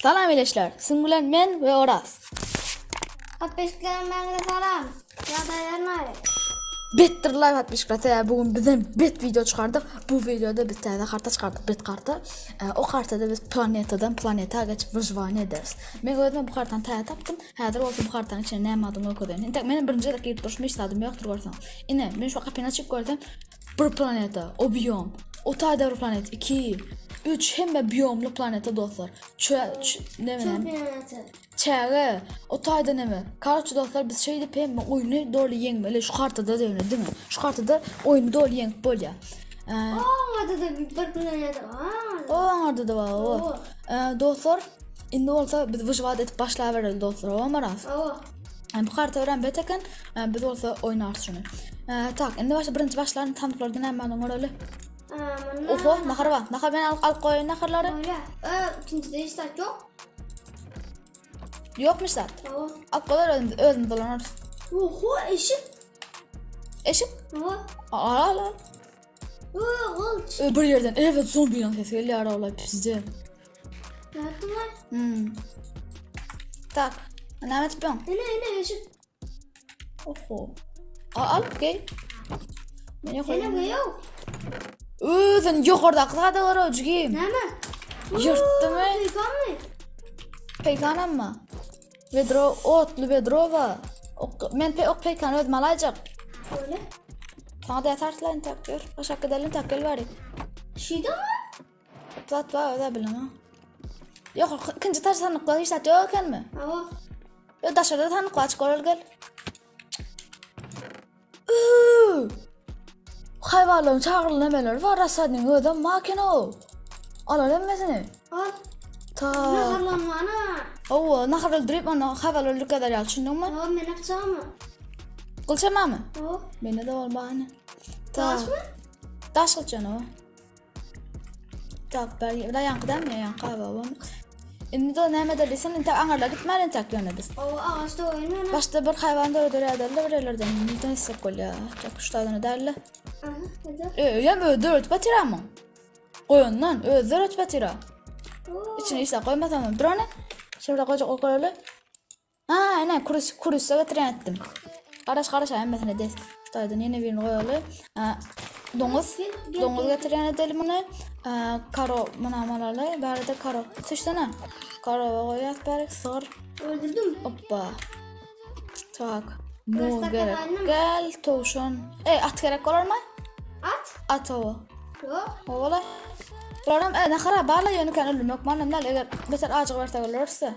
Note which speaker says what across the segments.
Speaker 1: Salam ileşler. Siziň bilen men we Oraz.
Speaker 2: Podpisçilerime salam. Ýagdaýlar näle?
Speaker 1: Betdir like atmışlar. Sebäbi bu gün bizem bet video çykardyk. Bu videoda biz täze karta çykardyk. Bet karta. E, o kartada biz planetadan planeta geçip wyživaniýe ederis. Men özüm bu kartany täze tapdym. Häzir bolsa bu kartanyň içine näme adyny görkezeýin. Entek menem birinji gezek girip durşum hiç zadym ýokdur görseň. Ine, men şu gapyny açyp görsem bir planeta, o biom. O taýda bir planet, 2, 3 hemme biomly planeta dostlar. Çö, ç, ne bileyim. Çäge, o taýda neme. Karoçe dostlar biz şeýdip hemme oýny doly ýeňmeli. Şu kartada da ýöne diňe. Şu kartada oýny doly ýeňip bolýar.
Speaker 2: Ee, Oňada da bir planeta bar.
Speaker 1: Oňada da bar. O. Ee, dostlar, indi bolsa biz wyžywat edip başlabereli dostlar. O maras.
Speaker 2: O.
Speaker 1: Yani bu karta öğren bet eken, ee, biz bolsa oýnarys şuny. Ee, tak, indi başla birinji başlaryn sandyklaryny näme alyň göreli. Oho, nahar bar. Nahar men alyp alyp goýaýyn naharlary.
Speaker 2: Öyle. Ee, ikinci de hiç zat yok.
Speaker 1: Ýokmuş zat.
Speaker 2: Tamam.
Speaker 1: Alyp goýar özümiz, özümiz dolanarys.
Speaker 2: Oho, eşik.
Speaker 1: Eşik.
Speaker 2: Oho.
Speaker 1: Al al al.
Speaker 2: Oo,
Speaker 1: Ö, bir yerden evet zombinin sesi gelýär ola pizde.
Speaker 2: Ne yaptın lan?
Speaker 1: Hmm. Tak. Näme etip ýoň?
Speaker 2: Ne ne eşik.
Speaker 1: Oho. Al al gel. Men
Speaker 2: Sene
Speaker 1: ýokardan.
Speaker 2: bu yok.
Speaker 1: Özün ýokardaky zada gara jigim.
Speaker 2: Näme?
Speaker 1: Ýyrtdymy?
Speaker 2: Peykan mı?
Speaker 1: Peýkanam mı? Vedro otly vedro wa. Ok, men pe ok peýkan özüm alaýjak.
Speaker 2: Öyle.
Speaker 1: Sana da ýatarsylar tak gör. Aşak gidelim tak gel bari.
Speaker 2: Şida mı?
Speaker 1: Zat bar öyle bilemem. Yok ikinci taş sandıkta hiç zat yok eken mi?
Speaker 2: Tamam.
Speaker 1: Yok daşarda sandık var açık oral gel. Üü! Hayvanların çağrılı nemeleri var rasadın özem makine o. Al al hemmesini.
Speaker 2: Al.
Speaker 1: Ta.
Speaker 2: Ne harlanmana?
Speaker 1: Oo, nahar öldürüp onu hayvan öldürüp kadar yal düşündün mü?
Speaker 2: Tamam ben yapacağım mı?
Speaker 1: Kılçama mı?
Speaker 2: Tamam.
Speaker 1: Bende de var bahane. Ta.
Speaker 2: Taş mı?
Speaker 1: Taş kılçan o. Tak, ben da yankı değil mi? Yankı abi babam. Indi de näme edersen inte aňarla gitmeli entek ýöne biz.
Speaker 2: O ağaçta oynuyor.
Speaker 1: Başda bir hayvan da öldürýärler bir yerlerden. Neden istek bolýar? Çok şu dälle.
Speaker 2: Aha, neden?
Speaker 1: Öýem öldürüp batyramyň? Goýundan öldürüp batyra.
Speaker 2: Oo.
Speaker 1: İçine işte koymasam dur onu. Şurada koyacak o koyalı. Ha, aynen kurus kurusa getiren ettim. Qaraş qaraş hemmesine des. Şu yine birini koyalı. Ha, Doňuz, doňuz getiren edelim bunu. Ha, Karo bunu alalı. Bari de karo. Tüşsene. Karo koyat bari sığır.
Speaker 2: Öldürdüm.
Speaker 1: Hoppa. Tak. Mu
Speaker 2: Versak
Speaker 1: gerek.
Speaker 2: efendim?
Speaker 1: Gel tavşan. E at gerek olur mu?
Speaker 2: At.
Speaker 1: At o.
Speaker 2: Yok.
Speaker 1: Ola. Bularım e nahara bağla yönü kan ölmek manım eğer beter acık verse olursa.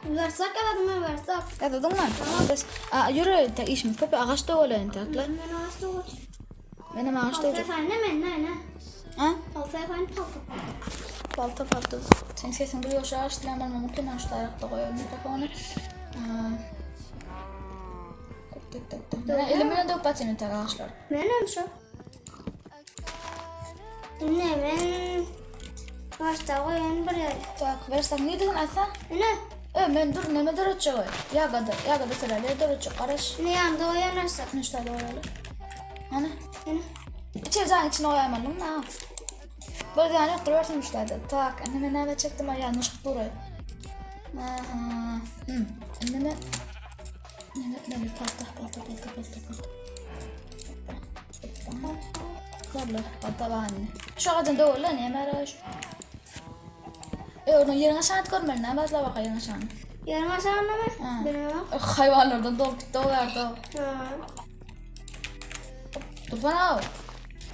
Speaker 2: Versak aradım ben versak.
Speaker 1: Yadadın mı? Biz a yürü tek işimiz köp ağaç da olayın takla.
Speaker 2: Ben ağaçta oy.
Speaker 1: Benim ağaç da
Speaker 2: Palta
Speaker 1: olacak.
Speaker 2: efendim ne ne ne?
Speaker 1: Ha?
Speaker 2: Palta efendim palta.
Speaker 1: Palta palta. Sen sesin duyuyor şu ağaç dilen ben mümkün ağaç da ayakta koyuyorum mikrofonu. Tık tık tık tık. Ben elimle dök batını tak ağaçlar.
Speaker 2: Benim şu. Ne ben başta oyun buraya.
Speaker 1: Tak versak ne diyorsun Aysa?
Speaker 2: Ne?
Speaker 1: E men dur neme dörötjek oý. Ýagada, ýagada süreli dörötjek garaş.
Speaker 2: Ne yanında oynarsa.
Speaker 1: Nüştede oýaly. Ana.
Speaker 2: Ne?
Speaker 1: İçeri jan içine oýaýmalyň na. Bir ýany ýok durubersin müşterde. Tak, indi men näme çekdim aý ýalňyş duray. Aha. Hmm. Indi men Neme neme palta palta palta palta palta. Barla, palta bahane. Şu agajdan döwürle näme araş. E, onu ýeriň aşagyny görmeli, näme başla baka ýeriň aşagyny.
Speaker 2: Yarım aşağında mı?
Speaker 1: Ha.
Speaker 2: Bilmem.
Speaker 1: Hayvanlardan dolup gitti o yerde.
Speaker 2: Ha.
Speaker 1: Dur bana.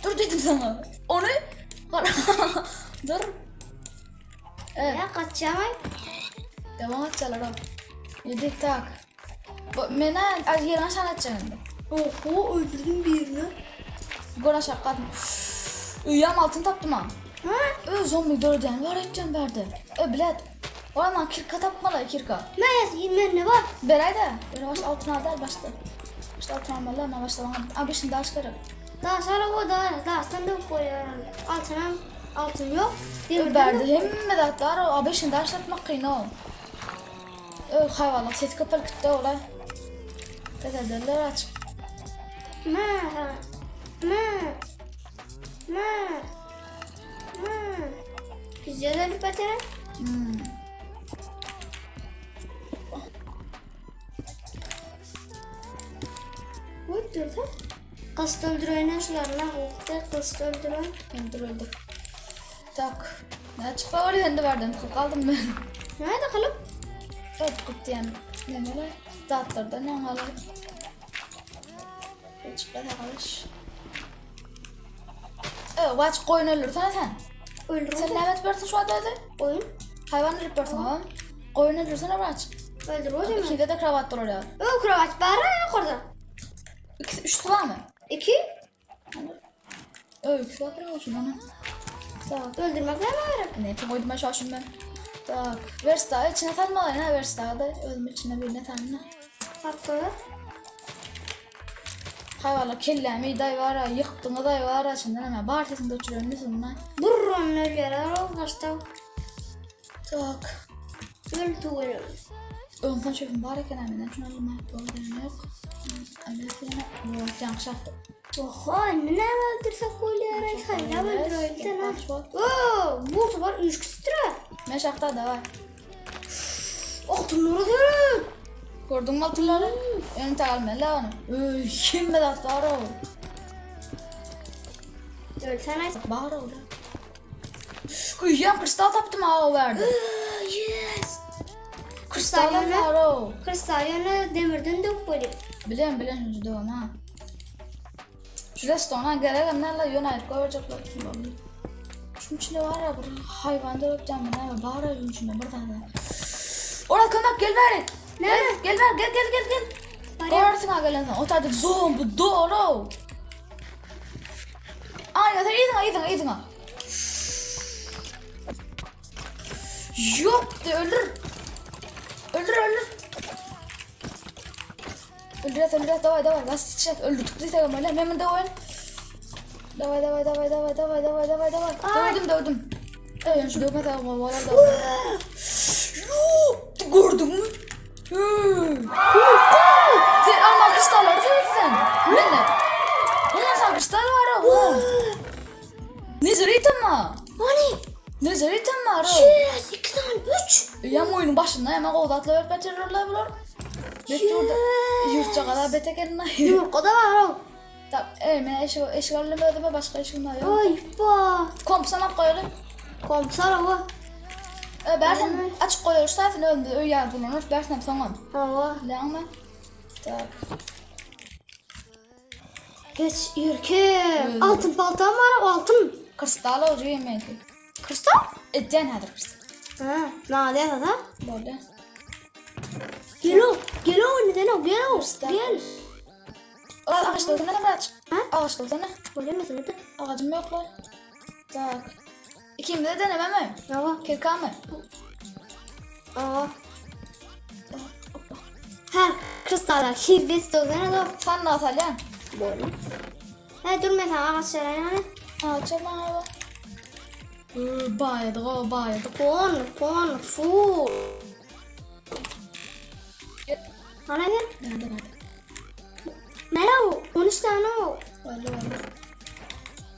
Speaker 1: Dur dedim sana. Onu Dur. Evet,
Speaker 2: Ya kaçacağım.
Speaker 1: devam edeceğiz o. Yedik tak. Bu mena az yerin aşağı atacağım.
Speaker 2: Oho öldürdüm birini.
Speaker 1: Gol aşağı katma. Uyuyam altın taptım ha.
Speaker 2: Ha?
Speaker 1: Ö zombi dördен var edeceğim verdi. Ö bilet. Oğlum kirka tapmalı kirka.
Speaker 2: Ben ben ne var?
Speaker 1: Berayda. Böyle baş altın aldı başta. Başta altın almalı ama başta bana. Abi şimdi aç gerek.
Speaker 2: Daha sonra o da daha sen de koyuyorum. Altına altın yok.
Speaker 1: Ö berdi hemme zatlar o abi şimdi aç tapmak kıyın o. Ö hayvanlık ses köpel gitti ola. Beterler aç.
Speaker 2: Ma ma ma ma. Güzel bir patera.
Speaker 1: Hmm.
Speaker 2: Dursa. Gylyçda öldüreýin şularyna gowukda gylyçda öldüreýin.
Speaker 1: Öldür öldür. Tak. Ne çyksa var endi bardan tıkıp kaldym ben.
Speaker 2: Näde kylyp?
Speaker 1: Evet tıkıp diýen nemeler zatlardan ýaňaly. Çıkma kalış. Evet, vaç koyun öldürsen sen.
Speaker 2: Öldür.
Speaker 1: Sen ne etip şu anda öldür?
Speaker 2: Oyun.
Speaker 1: Hayvan öldürüp bersin ha. Koyun öldürsene vaç.
Speaker 2: Öldür o zaman.
Speaker 1: İkide de kravat durur ya.
Speaker 2: O kravat bari yukarıda.
Speaker 1: İkisi üç var mı?
Speaker 2: İki.
Speaker 1: Evet, ikisi var kravat ona. Tak.
Speaker 2: Öldürmek ne var?
Speaker 1: Ne için koydum ben şaşım ben. Tak. Versta içine salma ne Versta'da özüm içine birine salma.
Speaker 2: Hakkı.
Speaker 1: Hayvanlar kellemi day var ha, yıktığını day var ha, şimdi hemen bar sesini uçuruyorum sonuna.
Speaker 2: Burun ölüyor. O kaçta.
Speaker 1: Tak.
Speaker 2: Öl tuğul.
Speaker 1: Öňden şöpüm bar eken hemen şunu alma. Doğru yok. Öyle bu yanlış attı.
Speaker 2: Oha ne öldürsek ölüyor. Hayır öldürüyor. Oo, bu sefer üç kişi
Speaker 1: Men şahta da var.
Speaker 2: Altınları görün.
Speaker 1: Gördün mü altınları? Ön alma la onu. Üy, kim be var o?
Speaker 2: Ölsene.
Speaker 1: Bağır o. Kuyuyan kristal taptım ha o verdi.
Speaker 2: Yes.
Speaker 1: Kristal
Speaker 2: yönü-
Speaker 1: var o.
Speaker 2: Kristal yönü demirden dök böyle.
Speaker 1: Biliyorum biliyorum şu devam ha. Şu restorana gerek anlarla yön ayıp koyacaklar. Şunun içinde var ya bir hayvan da öpeceğim ben ama bağır şunun içinde bir tane. Orada kömek gel ver.
Speaker 2: Ne?
Speaker 1: Gel gel ver gel gel gel gel.
Speaker 2: Var ya.
Speaker 1: Görürsün ha gelen sen. O tarz zombi doğru. Aa yeter idin idin idin. Yok de öldür. Öldür öldür. Öldür öldür давай давай bas çık öldür tıklı tamam öyle hemen de oyun. Давай давай давай давай давай давай давай давай.
Speaker 2: Ay.
Speaker 1: Dövdüm dövdüm. Evet şu dövme tamam var da. Yok gördün mü? Hı. Sen alma kristalleri sen. Ne ne? Ulan sen kristal var ha. Nezeritim mi?
Speaker 2: Hani?
Speaker 1: Nezeritim var ha.
Speaker 2: Yes. İki tane. Üç.
Speaker 1: Ya oyunun başında hemen o datla öğretmen bular. Bet orada yurtça kadar betekenine.
Speaker 2: Yumurta da var o.
Speaker 1: Tamam, evet, ben eşik eşik alayım ödeme başka eşiğim var yok.
Speaker 2: Ay ba.
Speaker 1: Kompsan at koyalım.
Speaker 2: Komsar o.
Speaker 1: E, bersen açık koyuyoruz zaten önde öyle yer bulunur. Bersen sonra.
Speaker 2: Hava.
Speaker 1: Lağma. Tak.
Speaker 2: Geç yürke. Altın baltam var altın.
Speaker 1: Kristal olacak yemek.
Speaker 2: Kristal?
Speaker 1: Etken hadır kristal.
Speaker 2: Ha, ne da?
Speaker 1: Böyle.
Speaker 2: Gel o. Gel o neden o? Gel o.
Speaker 1: Kristal.
Speaker 2: Gel.
Speaker 1: Ağaçta olsana ne aç.
Speaker 2: Ha?
Speaker 1: Ağaçta olsana.
Speaker 2: Böyle mi söyledi?
Speaker 1: Ağacım yok lan. Tak. İkimiz de deneme mi?
Speaker 2: Hava.
Speaker 1: Kirka mı?
Speaker 2: Aa. Ha, kristaller. Hibis dozana da.
Speaker 1: Sen ne atalyan?
Speaker 2: Böyle. Ha dur mesela ağaçlara yani.
Speaker 1: Ağaç bana bak. Bayıldık o bayıldık.
Speaker 2: Pon, pon, fu. Ana gel.
Speaker 1: Nerede nerede?
Speaker 2: Mera o. 13 tane o.
Speaker 1: Öyle öyle.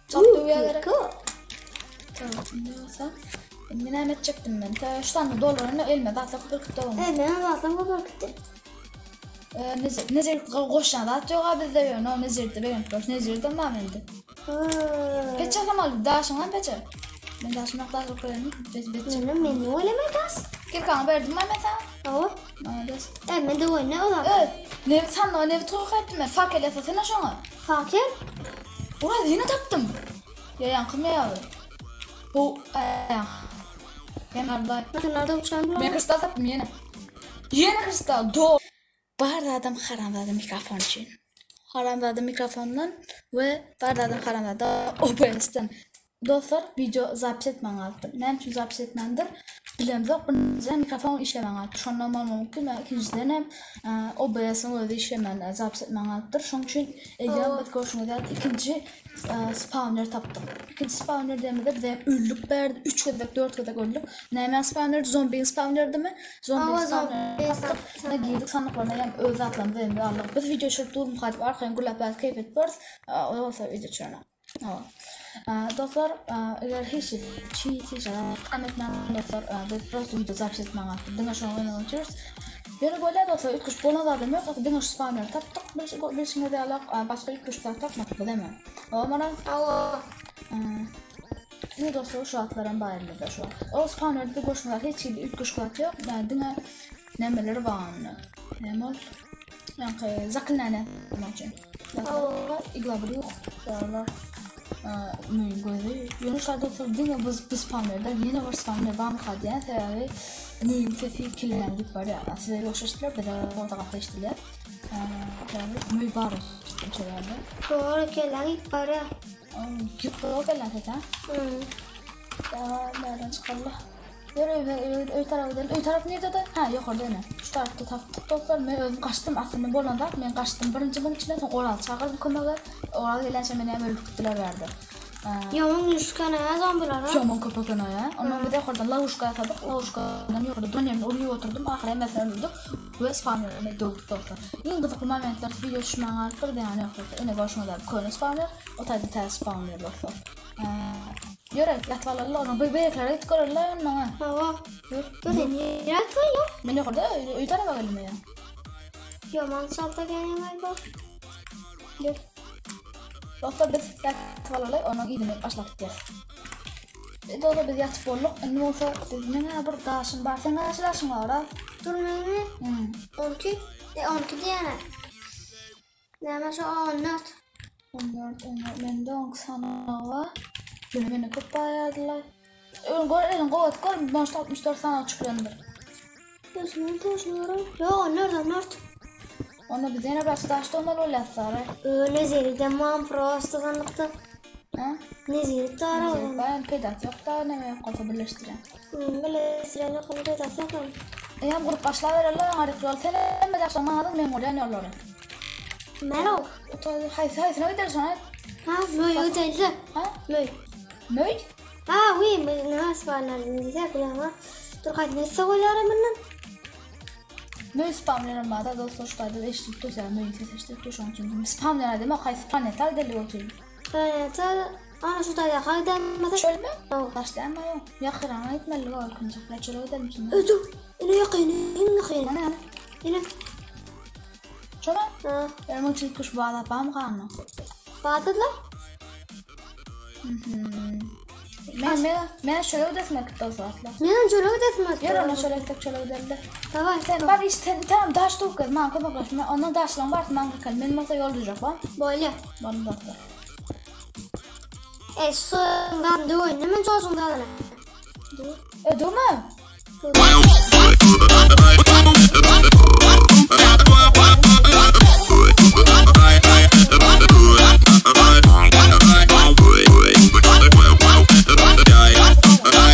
Speaker 1: Çok duyuyor Tamam şimdi olsa. Şimdi ne edecektim ben? Ta şu tane dolarını elime zaten 40 dolar.
Speaker 2: Evet ben zaten bu gitti.
Speaker 1: Neze koşan da yok abi de yok. No neze de benim koş neze de ma bende. Peçe tamam daha sonra peçe. Ben daha sonra daha koyarım. Peçe peçe.
Speaker 2: Benim menü öyle mi das?
Speaker 1: Gel kan verdim ben mesela.
Speaker 2: Tamam.
Speaker 1: Maalesef.
Speaker 2: Evet ben de oyna o da.
Speaker 1: Evet. Ne sen de ne toy ettim ben. Fark et şuna.
Speaker 2: Fakir.
Speaker 1: Orada yine taptım. Ya yankım ya. Bu ayak. Ben Allah.
Speaker 2: Nerede uçan
Speaker 1: Ben kristal taptım yine. Yine kristal. Do. Bardadım haramdadı mikrofon için. Haramdadı mikrofondan ve bardadım haramdadı OBS'den. Dostlar video zapt etmen aldı. Ne için zapt etmendir? Bilemzok birinci mikrofon işlemen aldı. Şondan olma mümkün ve ikinciden hem OBS'in özü işlemen zapt etmen aldıdır. Şunun için eğer biz görüşümüz ikinci e, spawner tapdık. İkinci spawner demede bize öldük berdi. 3 gezek 4 gezek öldük. Neymen spawner? Zombi spawner mi? Zombi
Speaker 2: Aa,
Speaker 1: spawner
Speaker 2: zombi
Speaker 1: tapdık. Ne giydik sandıklarına hem öz atlamızı hem de aldık. Biz video çekip durum kayıp arkaya gülüp belki keyif etmiyoruz. O olsa video çekene. Dostlar, eğer hiç çiğ hiç etmem dostlar, biz просто video zapt etmem artık. Dine şunu oynayacağız. Ýöne bolýar dostlar, üýtgeşik bolan zadam ýok. Aslynda diňe şu spawner'i tapdyk. Bilşiňiz ýaly, başga üýtgeşik zat tapmadyk biz hem. Hawa Maral?
Speaker 2: Hawa.
Speaker 1: Diňe dostlar şu zatlaram bar elimizde şu wagt. O spawner'de görşüňiz ýaly hiç hili üýtgeşik zat ýok. Ýani diňe nämeler bar onda. Näme ol? Ýaňky zaklinaniýa etmek üçin.
Speaker 2: Hawa.
Speaker 1: Igla bir ýok. Şolar. Müň gözi. Ýöne şu dostlar diňe biz bu spawnerden ýene bir spawner barmyka diýen sebäbi müň sesi killen diýip barýar. Size ýoksa eşidiler, bize orta gaty eşidiler. Sebäbi müň bar şeýle.
Speaker 2: Doğru kellen gidip barýar.
Speaker 1: Gidip barýar kellen sesi. Ya nereden çıkarlı? Ýör öý, öý, öý tarapa gidelim. Öý tarap nirede? Ha, ýokarda ene. Şu tarapda tapdyk dostlar. Men özüm gaçdym. Aslynda bolan zat men gaçdym birinji muň içinden soň Oral çagyrdy kömege. Oral gelençe meni hem öldürip gitdiler bärde.
Speaker 2: Ýaman güýçli ha zombiler ha.
Speaker 1: Ýaman köp eken ha. Ondan biz ýokardan lawuşka ýasadyk. Lawuşkadan ýokarda duran ýerinde urup oturdym. Ahyry hemmesini öldürdük we spawnerini döwdük dostlar. Iň gyzykly momentler wideo düşmän galypdyr. Zyýany ýok dostlar. Ine görşüňiz ýaly köne spawner, o taýda täze spawner dostlar. Ýöre, ýatyp alaly onuň. Bu beýleklere gidip göreli ondan ha.
Speaker 2: Hawa.
Speaker 1: Ýör.
Speaker 2: Dur sen niýe ýatýaň?
Speaker 1: Men ýokarda öý, öý tarapa geldim ýa.
Speaker 2: Ýaman çalta gelýän bu.
Speaker 1: Gel. Dostlar biz ýatyp alaly, onuň yzyny başlap gidýäs. E, dostlar biz ýatyp bolduk. Indi bolsa biz meň bir daşym bar. Sen näçe daşyň bar? ha?
Speaker 2: Dur meni.
Speaker 1: Hmm.
Speaker 2: 12. E 12 diýene. Näme şu 14.
Speaker 1: 14, 14, mende 12 sanaw bar. Ýöne mende köp barýardylar. Öň gör, elin gowat gör, 64 sanaw çykandyr.
Speaker 2: Gözümin toşluyorum. Yo 14 14.
Speaker 1: Onda biz ýene biraz daş dolmaly bolýar sary.
Speaker 2: Öyle zeride man prosta zanlıkta.
Speaker 1: Ha?
Speaker 2: Ne zeride ara var.
Speaker 1: Ben pedat yok da neme yok olsa birleştiren.
Speaker 2: Böyle sırayla konuda da sakın.
Speaker 1: Eýem gurup başlabererler aňaryk ýol. Sen hemme daşlaryň maňadyň men gurýan ýollary.
Speaker 2: Mero.
Speaker 1: Haýsy haýsyna gider şona?
Speaker 2: Ha, möý öteldi.
Speaker 1: Ha?
Speaker 2: Möý.
Speaker 1: Möý?
Speaker 2: Ha, oui, ne spamlar diýse kulağıma. Dur kaç ne soğular bundan?
Speaker 1: Möý spamlaram bar da dostlar şu taýda eşidip dur sen möýüň sesi eşidip dur şonuň üçin. Spamlara deme haýsy planeta gideli otyr.
Speaker 2: Planeta ana şu taýda haydan mesela.
Speaker 1: Çölme?
Speaker 2: Yok.
Speaker 1: Daş däme ýok. Ýakyrana gitmeli ol ikinji. Ne çöle gidelim şimdi.
Speaker 2: Ödü. Ine yakın, ine yakın.
Speaker 1: Ana.
Speaker 2: Ine.
Speaker 1: Şona?
Speaker 2: Ha.
Speaker 1: Benim için kuş bağla bam kanı.
Speaker 2: Bağladılar.
Speaker 1: Men men men şöyle ödesine gitti o saatler.
Speaker 2: Neden çöle gidesin?
Speaker 1: Ýör ona şöyle gittik çöle gidelim.
Speaker 2: Tamam.
Speaker 1: Sen bar işte tamam daş dur kız man kömek baş. Ondan daşlan var man kakal. Men bolsa ýol durjak ba.
Speaker 2: Böyle.
Speaker 1: Bana da.
Speaker 2: E sondan dön. Hemen çocuğun da.
Speaker 1: E durma.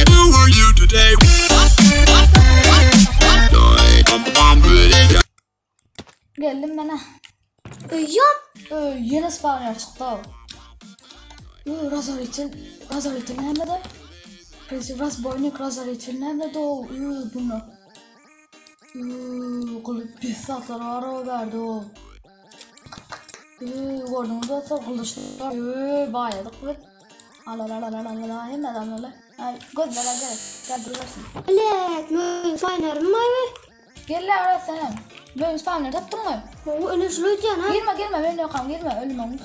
Speaker 3: Who are you today?
Speaker 1: Geldim ben ha.
Speaker 2: Uyuyorum.
Speaker 1: Ö, ýene spawner çykdy. Ö, Razaritin, Razaritin näme de? Presi Razboynik Razaritin näme de o? Ö, bunu. Ö, gylyp bir satlar var o verdi o. Ö, gördüňiz dostlar gylyçlar. Ö, baýadyk biz. Al al al al al al al hemen al al. Ay, gözlere gerek. Gel durursun.
Speaker 2: Evet, möý spawner mi var?
Speaker 1: Gel la ara sen. Böyle spawner tapdın mı?
Speaker 2: O öyle şunu diyorsun ha.
Speaker 1: Girme girme benim yok girme ölüm onu.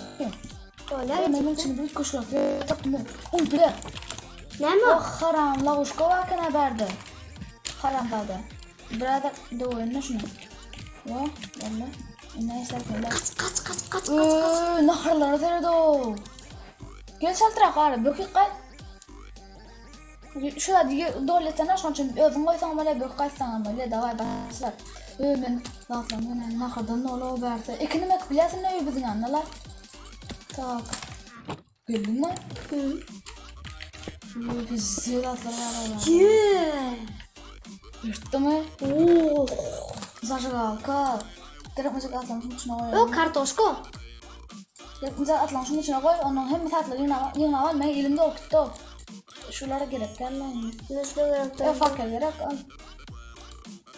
Speaker 2: Öyle.
Speaker 1: Ölmemin için büyük kuşlar. Tapdım. Uy bile.
Speaker 2: Ne mi?
Speaker 1: Oh haram lavuşka varken haberdi. Haram tadı. Birader de oyununa şunu. Oh valla. Ne istersen bak.
Speaker 2: Kaç kaç kaç kaç kaç.
Speaker 1: Ööö naharlara seredi o. Gel saltırak ara bökük kay. Şu hadi doletene şonun için özün koysan böyle bök kaçsan böyle davay başlar. Öö men laflan men nahardan ne ola verse. Ekini mek bilesin ne bizim anlalar. Tak. Geldin mi?
Speaker 2: Hı.
Speaker 1: Öö biz atlar var orada.
Speaker 2: Yeah.
Speaker 1: Yırttı mı?
Speaker 2: Oh.
Speaker 1: Zajgalka. Gerek müzik atlamışın içine koy.
Speaker 2: O kartoşko.
Speaker 1: Gerek müzik atlamışın içine koy. Onun hem saatleri yine yine var. Ben elimde o gitti o. Şulara gerek gel lan.
Speaker 2: Ne şunu gerek
Speaker 1: Ya fark gerek al.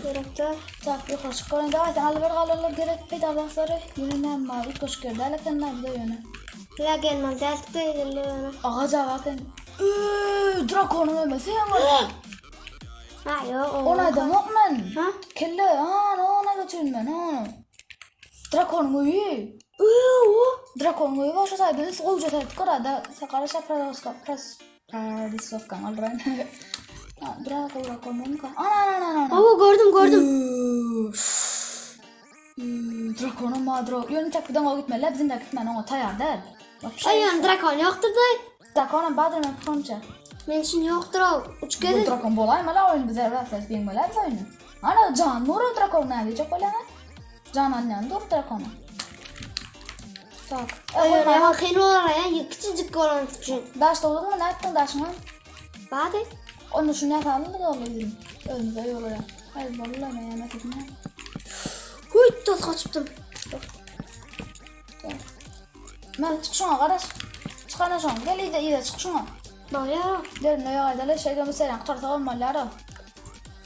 Speaker 2: Gerek de.
Speaker 1: Tak yukarı çık koyun. Davay sen alıver alırlar gerek pedalları. Yine ne var? İlk koş girdi. Hele sen ne bir de yöne.
Speaker 2: La gelmez. Deltik de geliyor.
Speaker 1: Ağaca bakın. Üü, drakonun ölmesi ya var.
Speaker 2: Ha ýok.
Speaker 1: Ony aýdamok men.
Speaker 2: Ha?
Speaker 1: Kelle, ana, ona götürin men, ana. Drakonyň öýi.
Speaker 2: Öö.
Speaker 1: Drakonyň öýi bar şu taýda. Üns gowja serip gör, da gara şapra pras prasovkan alraýyn. Ha, Drago drakon mumka. Ana, ana, ana, ana.
Speaker 2: Hawa gördüm gördüm.
Speaker 1: Drakonyň madro. Ýöne tek birden o gitmeli, bizim de gitmeli, oňa taýar däl.
Speaker 2: Ay yani drakon ýokdur da.
Speaker 1: Drakonam bardyr men pikirimçe.
Speaker 2: Men üçin ýokdur o. Uç
Speaker 1: Bu
Speaker 2: gezin.
Speaker 1: drakon bolaýmaly oýun bize rafet bilmeli biz oýunu. Ana can nuru drakon näde diýjek bolýan? Can alýan dur drakona. Tak.
Speaker 2: Ay yani kyn bolar ya. Kiçijik bolan üçin.
Speaker 1: Daş doldun mu? Ne ettin daşını?
Speaker 2: Bady.
Speaker 1: Onu şunu yasalım da doldurayım. Önümüze yolaya. Hayır vallahi ne yemek etme.
Speaker 2: Huy toz kaçıptım.
Speaker 1: Ben çık şuna kardeş. Çık ana şuna. Gel iyi de iyi de çık şuna.
Speaker 2: Bolýar.
Speaker 1: Derin ne yaydalı şey gömüseren kurtarsa olmalılar o.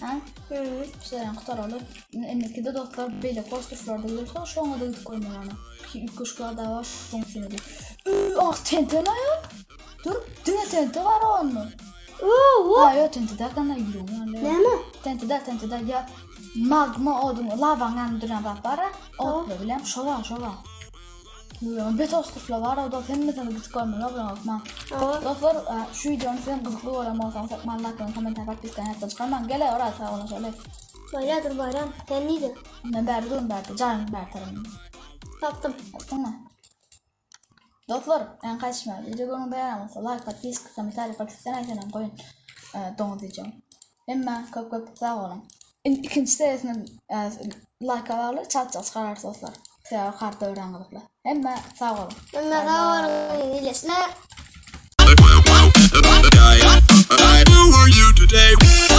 Speaker 1: Ha?
Speaker 2: Hı.
Speaker 1: Şeyden kurtaralım. Indiki de dostlar beyle kostuşlarda görse şoňa da gidip koymalarına. Ki üç da var şoň üstüne de. Ah tente ne ya? Dur, diňe tente var onun.
Speaker 2: Oo.
Speaker 1: Ha yok tente derken de yürüyorum.
Speaker 2: Näme?
Speaker 1: Tente der tente der ya magma odun lavan yani duran bak bara. Otla bilem şova şova. Ya bet ostufla var o da sen mesela gidip koymalar bırakma.
Speaker 2: Hawa.
Speaker 1: Dostlar e, şu videonun sizin gyzykly bolan bolsa sakman like komentar bak bizden hatta çıkarman. Gele oraya sağ olun şöyle.
Speaker 2: Bolýardyr bayram. Sen neydin?
Speaker 1: Ben berdi durun berdi. Canım berdi tarafım.
Speaker 2: Tapdym.
Speaker 1: Yaptın mı? Dostlar, en kaçma. Video görün beğenmezse like at, disk komentar yapmak isteyen koyun. E, doňuz diyeceğim. Emme köp köp sağ olun. İkinci serisini e, like alarlar, çat çat çıkarar dostlar. Sebäbi karta öwren gyzykly. Emme sağ olun.
Speaker 2: Emme sag boluň. Iyileşler.
Speaker 3: Who are you today?